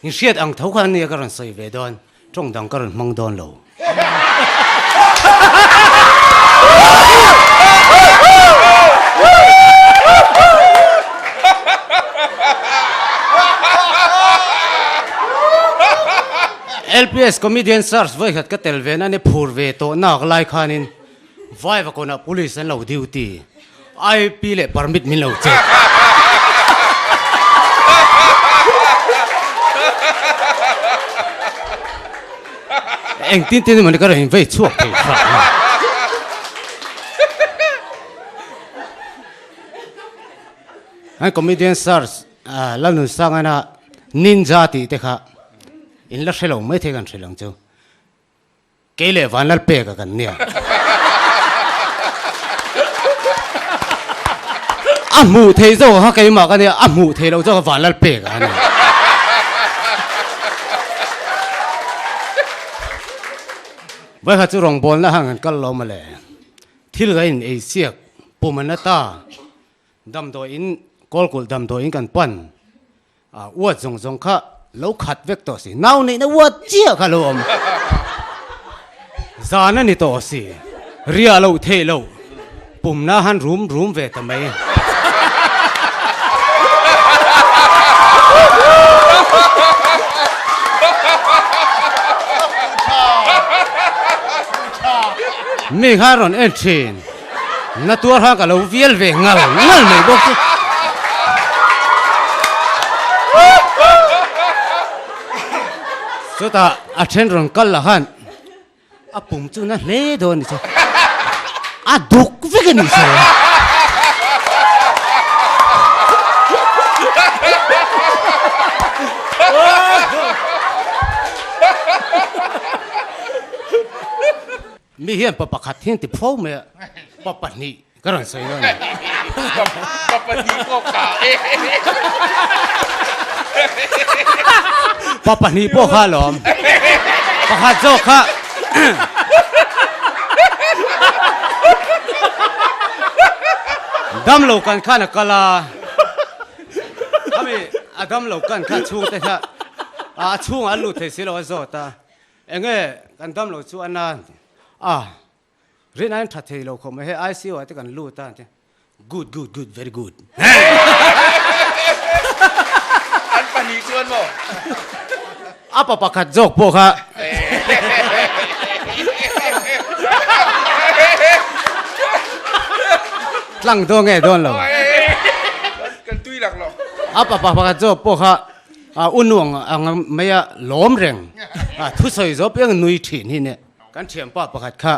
In hriat ang tho khan nia ka rawn sawi ve dawn, tawng dang ka rawn hmang dawn lo. LPS Comedian Search vawikhat ka tel ve na ni phur ve tawh nak lai khanin Vaiva kawnah police an lo duty, IP leh permit min lo check. Engtin tin emaw ni ka rawn invei chhuak thei hram a. An comedian search Lalnunsangana ninja tih te kha in la hre lo maithei kan hre lang chu. Kei leh Vanlalpeka kan nia. A hmuh theih zawk kha keimah ka nia, a hmuh theih loh zawk kha Vanlalpeka a ni. Vawikhat chu rawngbawlna han kan kal lo mawle. Thil ka in ei siak pum an ata damdawiin kawlkulh damdawiin kan pan. A uat zawng zawng kha lo khat vek tawh si. Nau neihna uat chiah kha lo awm. Zan a ni tawh si. Riah loh theih loh. Pumna han rum rum ve ta mai. Mi kha rawn en thin. Na tuar khan ka lo vial ve ngal ngal mai bawk chu. Chutah a then rawn kal lah khan a pum chu na hle dawn a ni chu. A duk vek a nih sawi. Mi hian pa pakhat hian ti pho mai a, pa pahnih ka rawn sawi dawn a ni. Pa pahnih pawh ka e. Pa pahnih pawh kha alawm. Pakhat zawk kha damlo kan khan a kal a, khami a damlo kan kha chhungte kha a chhungah a lut thei si lo a zawt a. Enge kan dam lo chu a na a, rin aiin tha thei lo khawp mai hei ICU ah te kan lut a ti good good good very good. An pahnih chuan maw? A pa pakhat zawk pawh kha. Tlang dawn nge dawn lo? Kan tui lak lo. A pa pakhat zawk pawh kha A u nuang ang mai a lawm reng a thusawi zawh piang nui thin hi nia. Kan thianpa pakhat kha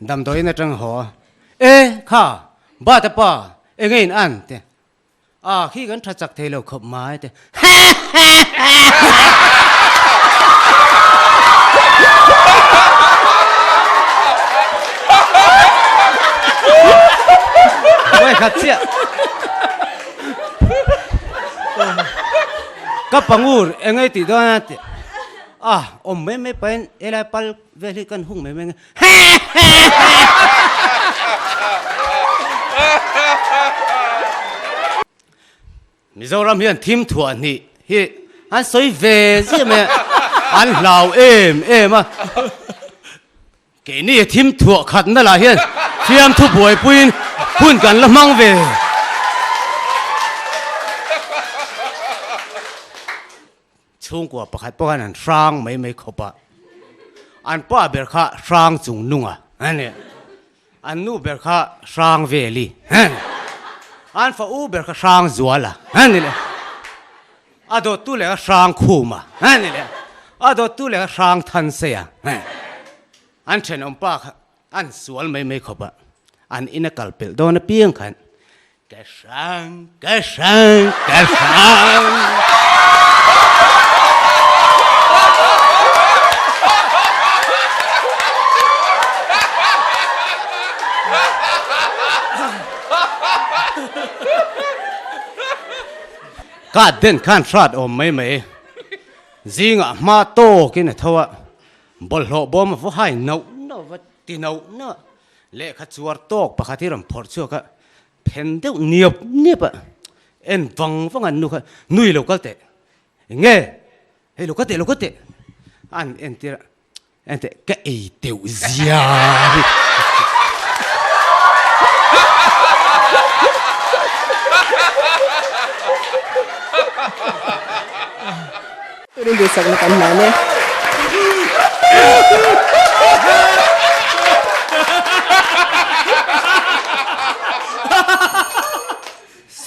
damdawiin atang haw a, E kha, Bata pa, enge in an te? A khi kan tha chak thei lo khawp mai te. Vawikhat chiah. Ka pangur engei tih dawn a ti a awm mai mai pahin helai pal vel hi kan hung mai mai nge Mizoram hian thim thuah hnih hi an sawi ve ziah mai a an hlau em em a. Keini thim thuah khatna lah hian fiamthu buaipuiin hun kan la hmang ve. Chhungkua pakhat pawh khan an hrang mai mai khawp a, an pa ber kha hrang chung nung a ni, an nu ber kha hrang veli a ni, an fa u ber kha hrang zual a ni leh. A dawttu leh a hrang khum a, a ni leh a dawttu leh a hrang than sei a, an thenawm pa kha an sual mai mai khawp a, an in a kal pelh dawn apiang khan ka hrang ka hrang ka hrang. Ka den khan hrat awm mai mai. Zingah hma tawkin a tho a, bawlhhlawh bawm a vaw hai nauh nauh va ti nauh nauh a, lehkha chuar tawk pakhat hi rawn phawrh chhuak a, Phen deuh niap niap a, en vang vang an nu kha, nui lo kal teh, eng nge hei lo kal teh lo kal teh an entir a, en teh ka ei teuh zia hi. Turin duhsakna kan hlan e.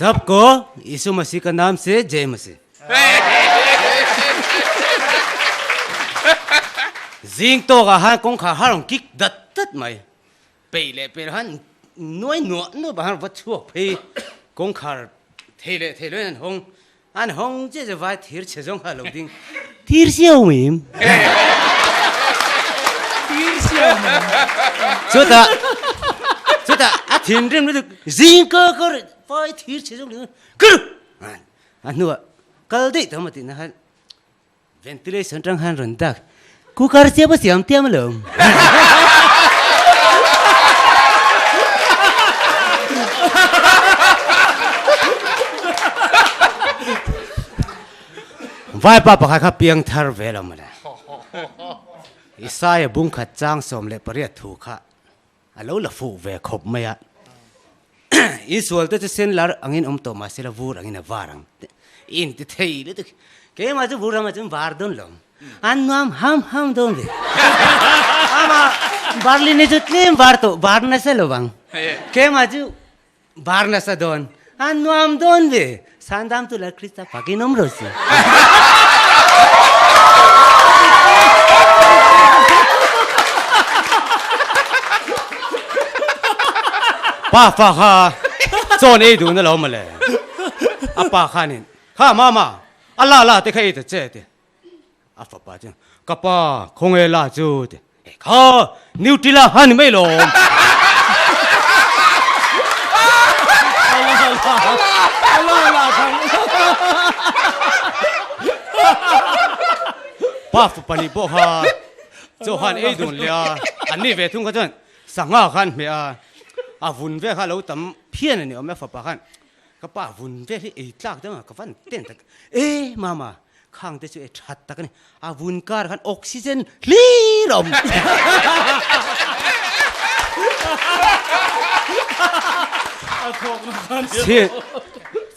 Sabko Yisu Masih ka naam se Jai Masih. Zing tawk ah khan kawngkhar kha rawn kik dat dat mai. Peih leh peih loh khan nuai nuah nuah bah khan va chhuak phei kawngkhar thei leh thei loin an hawng. An hawng chiah chu vai thir chhe zawng kha a lo ding. Thir siau mai em? Thir siau mai em? Chutah chutah a thinrim lutuk zing ka ka vai thir chhe zawng ding kar a hnuah kal daih tawh maw tihna khan Ventilation tang khan rawn dak cooker chiah pawh siam tiam alawm. Vaipa pakhat kha piang thar ve lo mawle. Isaiah bungkhat chang 18 thu kha A lo la fuh ve khawp mai a. Insual te chu sen lar angin awm tawh mahse la vur angin a var ang. I inti thei lutuk. Keimah chu vur ramah chuan var dawn lo. An nuam ham ham dawn ve. Ama Berlin hi chu tlem var tawh, var nasa lo vang. Keimah chu var nasa dawn. An nuam dawn ve. Sandam tu la Krista fakin awm rawh si. Pa fa kha chawn ei duhna lo mawle. A pa khanin, Kha mama, a la la te kha ei ta che ti. A fapa chuan, Ka pa, khawnge la chu ti. Kha, Nutella kha ni mai lawm. Pa fapa nih pawh kha chaw khan ei dun leh a, an ni ve thung kha chuan sangha khan hmeh a, a vun vel kha a lo tam phian a ni awm e a fapa khan. Ka pa vun vel hi ei tlak deuh ang ka van ten tak e mama khang te chu e that tak a ni a vun kar khan oxygen hlir a awm.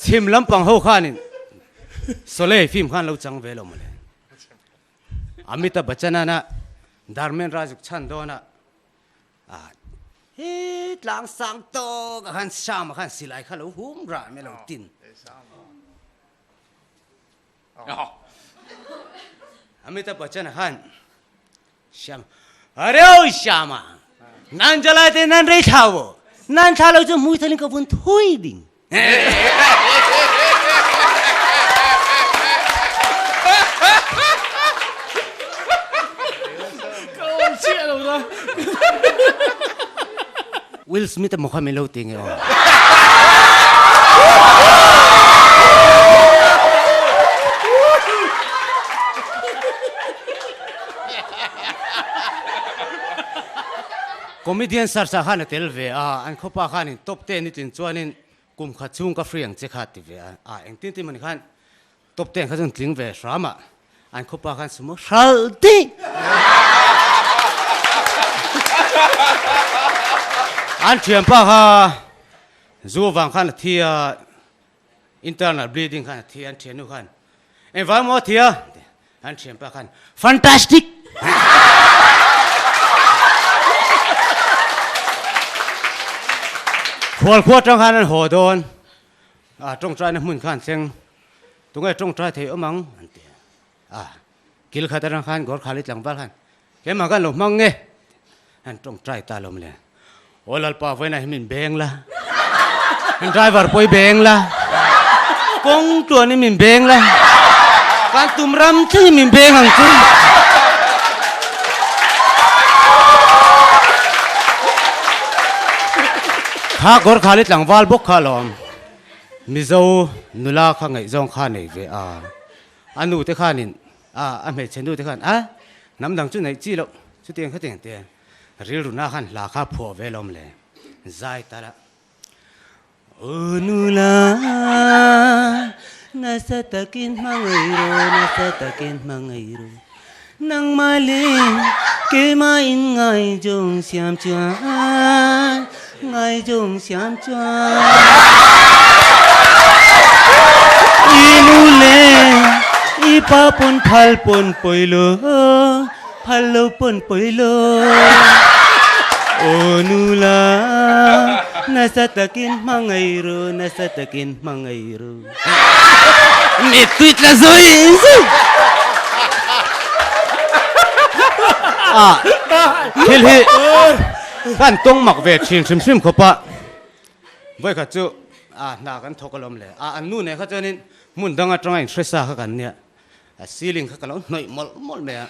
Chhim lampang ho khanin Sholay film khan lo chang ve lo mawle. Amitabh Bachchan-a Dharmendra zuk chhan dawn a. He tlang sang tawk ah khan Sham ah khan silai kha lo hum rah mai lo tin. Amitabh Bachchan ah khan Sham Are o Sham ah nan jalai te nan rei thla wo nan thla lo chu mui thalin ka vun thui ding. Will Smith a maw kha min lo ti nge aw. Comedian search ah khan a tel ve a, an khawpa khanin top ten i tlin chuanin kum khat chhung ka free ang che kha ti ve a, ah engtin tin mawni khan top ten kha chuan tling ve hram a, an khawpa khan sumo hralh daih. An thianpa kha zu avang khan a thi a, internal bleeding khan a thi a, an thiannu khan engvang maw a thi a? An thianpa khan Fantastic! Khual khua atang khan an haw dawn a, tawngtaina hmun khan thleng tunge tawngtai thei awm ang an ti a, kil khat atang khan Gorkhali tlangval khan keimah khan lo hmang nge an tawngtai ta lo mawle. Aw Lalpa vawiinah hi min beng la, min driver pawh i beng la, kawng tluan hi min beng la, kan tum ram thleng hi min beng ang chu. Kha Gorkhali tlangval bawk kha alawm, Mizo nula kha ngaihzawng kha nei ve a, a nu te khanin, a hmeichhe nu te khan a hnam dang chu neih chi loh chutiang khatiang te. Rilruna khan hla kha phuah ve lawm le, zai ta la. Aw nula, nasa takin hmangaih rawh, nasa takin hmangaih rawh. Nangmah leh keimah in ngaihzawng siam chuan, ngaihzawng siam chuan. I nu leh i pa pawn phal pawn pawi lo, phal lo pawn pawi lo. Aw nula, nasa takin hmangaih rawh, nasa takin hmangaih rawh. Mittui tla zui zui. Ah, thil hi kan tawng mak ve thin hrim hrim khawp a. Vawikhat chu ah hna kan thawk alawm le. Ah, an nu nen kha chuanin hmun dang atanga inhresa kha kan nia. A ceiling kha ka lo hnawih mawlh mawlh mai a.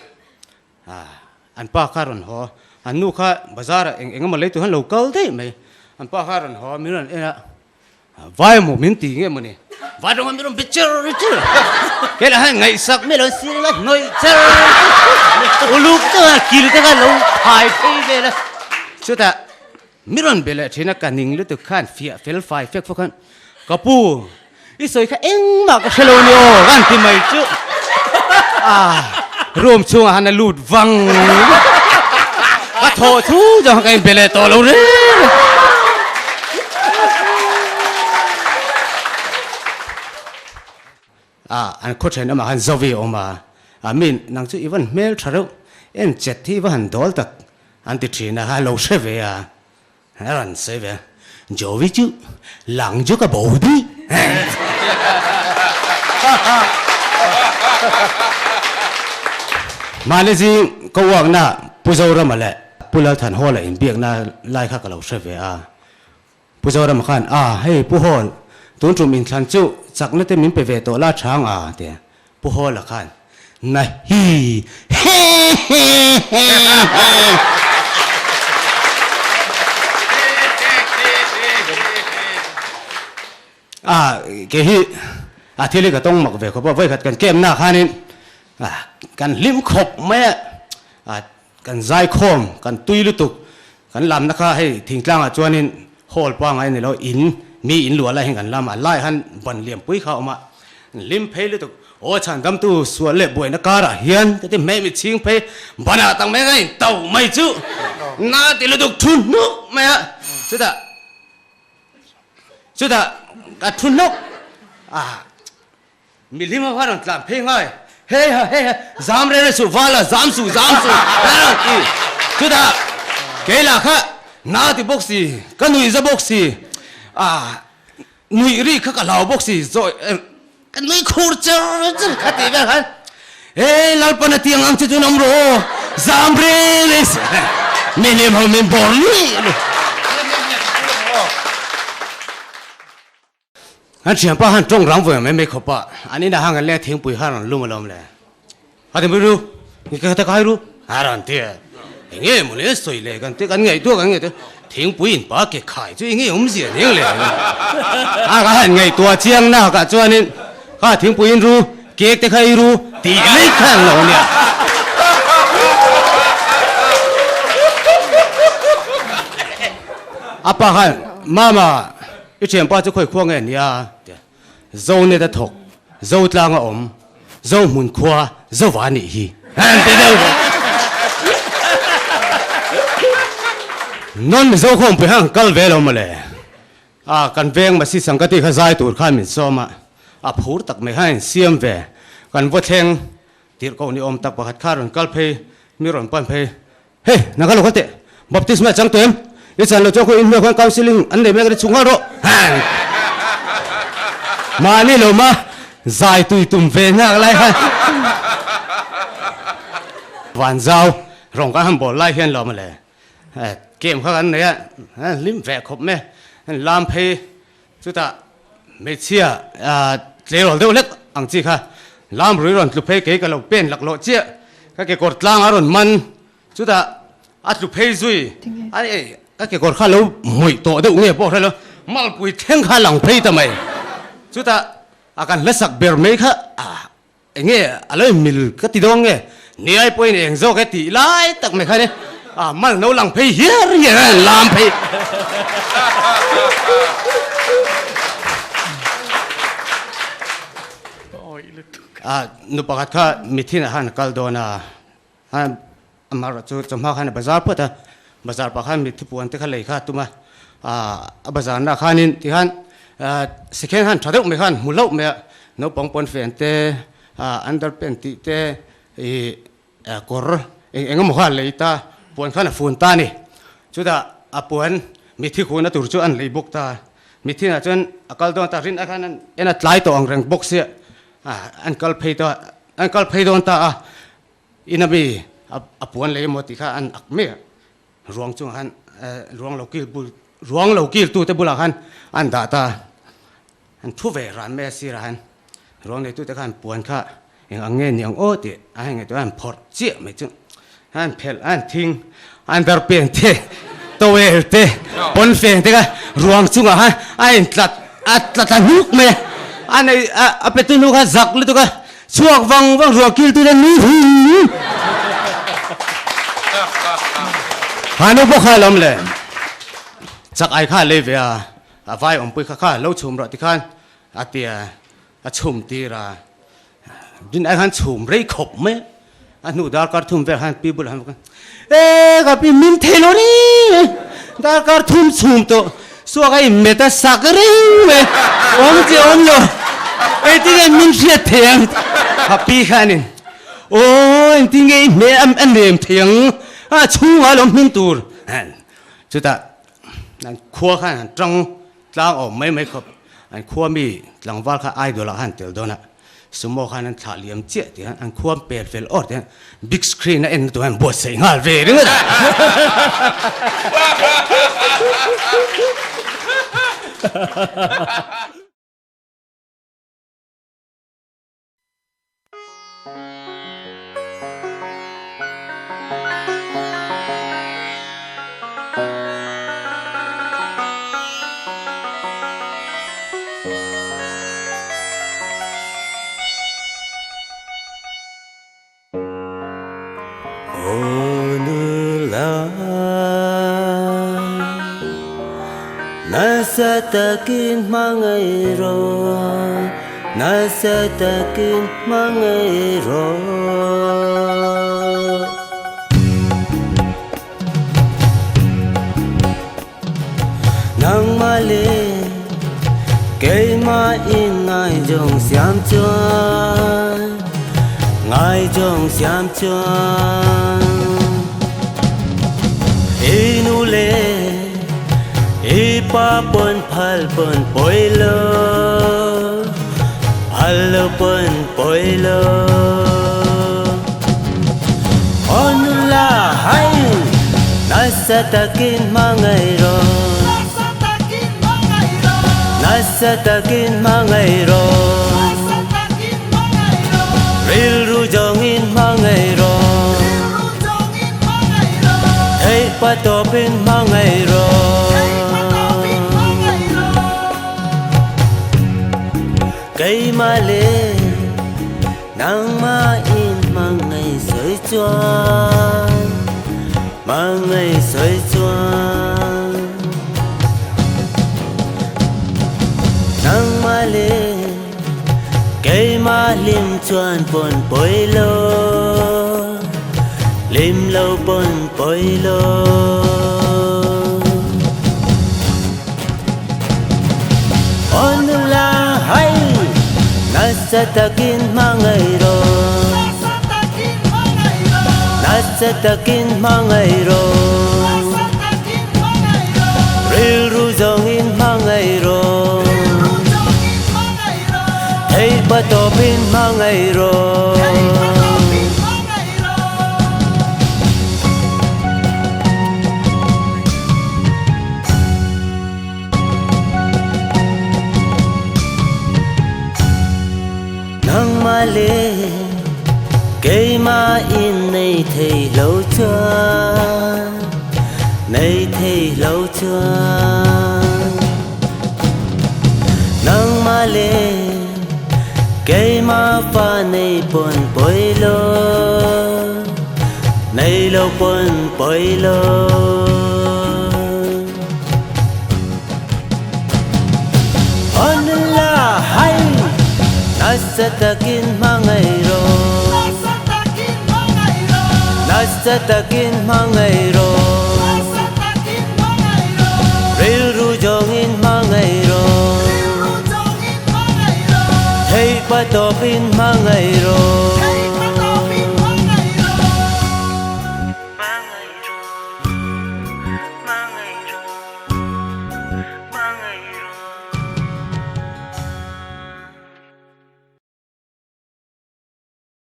Ah, an pa kha rawn haw. An nu kha bazar ah eng eng emaw lei tur khan lo kal daih mai. An pa kha rawn haw, min rawn en a. Vai maw min ti nge mawni? Vai rawng a mi rawn be cher cher. Kei lah hian ngaihsak mai lo sir a hnawih cher cher. Uluk deuh a kil te kha lo phai phei vel a. Chutah mi rawn be leh thin a ka ning lutuk khan fiah fel fai fek fawk khan ka pu i sawi kha engmah ka hre lo ni aw ka han ti mai chu. Ah room chhungah khan a lut vang ka thawh thu zawng khan ka inbe leh tawh lo reng a. Ah an khaw thenawmah khan Zovi a awm a, ah mi nang chu i van hmel tha reuh en chet hi i va han dawl tak an ti thin a, a lo hre ve a. A rawn sawi ve a, Jovi chu lang chu ka bo dih. Mahni zing ka uakna Pu Zorama leh Pu Lalthanhawla inbiakna lai kha ka lo hre ve a. Pu Zorama khan, A, hei Pu Hawl, tun tum inthlan chu chakna te min pe ve tawh la chhang a, ti a. Pu Hawla khan, Na hi he he he he. A, kei hi a thil hi ka tawng mak ve khawp a, vawikhat kan camp na khanin kan hlim khawp mai a, a kan zai khawm, kan tui lutuk, kan lamna kha hei thingtlangah chuanin hall pangai a ni lo, in mi in luah lai hian kan lam a, lai han ban liampui kha a awm a, hlim phei lutuk, aw chhandamtu sual leh buaina karah hian ka ti hmeh mi chhing phei banah tak mai ka into mai chu na ti lutuk thu hnuk mai a, chutah chutah ka thu hnuk a. Mihlima kha rawn tlan phei ngai, Hei ha, hei ha, zam reng reng suh, vala, zam suh, zam suh, a rawn ti. Chutah kei lah kha na ti bawk si, ka nuih za bawk si, ah, nuih ri kha ka hlau bawk si, zawi, ka nui khur cher cher kha tih vel khan, Hei Lalpan a tiang ang che chuan awm rawh aw, zam reng reng suh, mihlim ho min bawr nuih nuih. An thianpa han tawng rang vawi mai mai khawp a, an inah han kan leng thingpui kha a rawn lum alawm le. A ti mai ru, ni ka ta kai ru, a rawn ti a. Enge maw le sawi le kan ti kan ngaihtuah kan ngaihtuah thingpui in pa ke khai chu enge awmzia ning le. A ka han ngaihtuah chiang nak ah chuanin kha thingpui in ru, cake te kha ei ru tih lek kha an lo nia. A pa khan, Mama, I thianpa chu khawi khua nge nia? Tia Zonet a thawk, Zotlang a awm, Zohmun khua Zova nih hi an ti deuh vek. Non Mizo khawmpui han kal ve lo mawle. A kan veng Masi Sangkati kha zai tur khan min sawm a, a phur tak mai khan a insiam ve. Kan vaw thleng tirhkoh ni awm tak pakhat kha rawn kal phei, mi rawn pan phei. Hei, nang kha lo kal teh. Baptisma chang tawh em? I chan lo chuan khawi inhnuai khuan counselling an nei mek a ni chhung nghal rawh. Mahni lo ma zai tui tum ve nghak lai khan van zau rawng kan han bawl lai hian lo mawle. Game kha kan nei a, hlim ve khawp mai a, lam phei Chutah hmeichhia tleirawl deuh hlek ang chi kha lam rui rawn tlu phei kei ka lo pen laklawh chiah ka kekawr tlang a rawn man chutah a tlu phei zui a ka kekawr kha lo hmawih tawh deuh nge pawh hrelo malpui thleng kha a lang phei ta mai chutah a kan hlasak ber mai kha Enge a lo inmil ka ti dawn nge? Niai pawhin eng zawk e tih lai tak mai khan e a mal no lang phei hiar hiar a lam phei. Nu pakhat kha mithin ah khan a kal dawn a, amaherawhchu chawhma khan a bazar phawt a, bazar pah khan mitthi puan te kha lei kha a tum a, a bazar na khanin tikhan second hand tha deuh mai khan hmu hlauh mai a, naupang pawnfen te, underpant tih te, ih kawr eng eng emaw kha a lei ta, puan khan a fun ta a ni. Chutah a puan mitthi khuna tur chu an lei bawk ta. Mitthi ah chuan a kal dawn ta, rin a khan an en a tlai tawh ang reng bawk sia, an kal phei ta, an kal phei dawn ta a, ina mi a puan lei emaw tih kha an ak mek a, ruang chungah khan ruang lo kil bul ruang lo kil tute bulah khan an dah ta a, an thu ve ran mai a sirah khan ruang neitute khan puan kha eng ang nge ni ang aw tih a hei ngaihtuah a an phawrh chiah mai chu a an phelh a an thing a an darpen te towel te pawnfen te kha ruang chungah khan a intlat a tla tla hnuk mai a a nei a petu hnu kha zak lutuk a chhuak vang vang ruang kiltu te nui hum ha nu pawh kha a lawm le chak ai kha a lei ve a a vai awmpui kha kha lo chhum rawh tikhan a ti a A chhum tir a, din ai khan chhum rei khawp mai a, a hnu darkar thum vel khan pi bulah khan va E ka pi min thei lo reng mai, darkar thum chhum tawh suak a inmet a sak reng mai, awm che awm lo, engtin nge min hriat thei ang ka pi khanin aw engtin nge i hmel a nem thei ang a chhungah a lo hmin tur chutah khua khan an tang Tlang awm mai mai khawp an khua mi tlangval kha idol ah khan tel dawn a, sumo khan an thlah liam chiah tih khan an khua pel fel awr tih khan big screen a en na tur khan buatsaih nghal ve ringawt a. Nasa takin hmangaih rawh Nasa takin hmangaih rawh Nangmah leh keimah in ngaihzawng siam chuan Ngaihzawng siam chuan I nu leh I pa pawn phal pawn pawi lo Phal lo pawn pawi lo Aw nula hai Nasa takin hmangaih rawh Nasa takin hmangaih rawh Rilru zawngin hmangaih rawh Theih pa tawpin hmangaih rawh Keimah leh nangmah in hmangaih sawi chuan Hmangaih sawi chuan Nangmah leh Keimah hlim chuan pawn pawi lo, hlim lo pawn pawi lo. Aw nula hai, nasa takin hmangaih rawh, nasa takin hmangaih rawh, rilru zawngin hmangaih rawh. Theih pa tawpin hmangaih rawh. Nangmah leh keimah in nei thei lo chuan, nei thei lo chuan. Nangmah leh keimah fa nei pawn pawi lo, nei lo pawn pawi lo. Aw nula hai, nasa takin hmangaih. Nasa takin hmangaih rawh. Rilru zawngin hmangaih rawh. Theih patawpin hmangaih rawh.